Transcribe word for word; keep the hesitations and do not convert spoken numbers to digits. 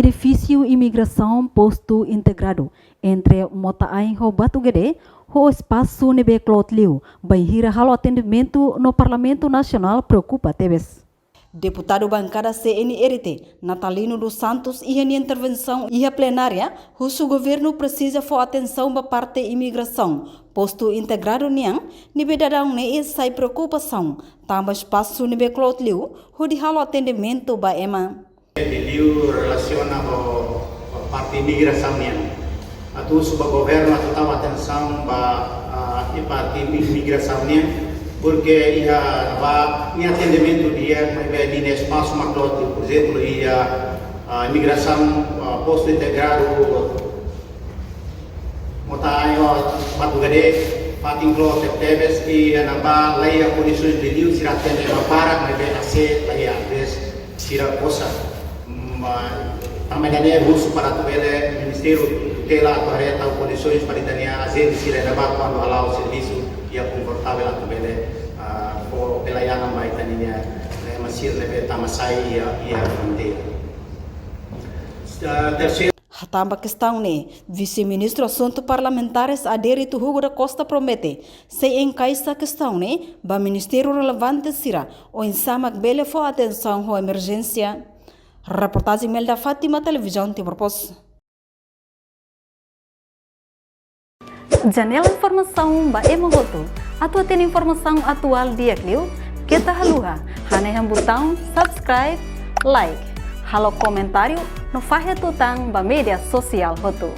Edifísiu Imigrasaun Postu Integradu entre Mota-Ain ho Batugade ho espasu ne'ebé kloot liu, bainhira halo atendimentu no Parlamentu Nasionál preokupa tebes. Deputadu bankada C N R T, Natalino dos Santos, iha nia intervensaun iha plenária, husu governu presiza fó atensaun ba parte imigrasaun postu integradu nian, ne'ebé daudaun ne'e sai preokupasaun, tanba espasu ne'ebé kloot liu hodi halo atendimentu ba ema. Liu relasiona ho, ho parte imigrasaun nian. Atu husu ba governu atu tau atensaun ba, ah, iha parte imigrasaun nian, porque iha ba nia atendimentu di'ak, maibé nia espasu mak kloot liu, por ezemplu, iha, ah, imigrasaun, ah, postu integradu Mota-Ain ho Batugade, fatin kloot tebes, i iha ne'ebá laiha kondisoens de liu, sira atende ba barak, maibé ase laiha, às vezes sira kosa. Mm, ah, tanba ida-ne'e husu para atu bele Ministériu tutela atu haree tau kondisoens para ita-nia ajente sira iha ne'ebá kuandu hala'o servisu iha konfortavel atu bele, ah, fó pelayanan ba ita-nia, eh, ema sira ne'ebé tama sai iha, iha fronteira. Ah, terseiru. Hatán ba kestaun ne'e, Vise-Ministru Asuntu Parlamentares Adérito Hugo da Costa promete sei enkaixa kestaun ne'e ba ministériu relevante sira oinsá mak bele fó atensaun ho emerjénsia. Reportajen Melda Fátima, Televizaun Timor Post. Janela informasaun ba ema hotu. Atu hatene informasaun atuál di'ak liu, keta haluha hanehan butaun subscribe, like, halo komentáriu no fahe tutan ba média sosiál hotu.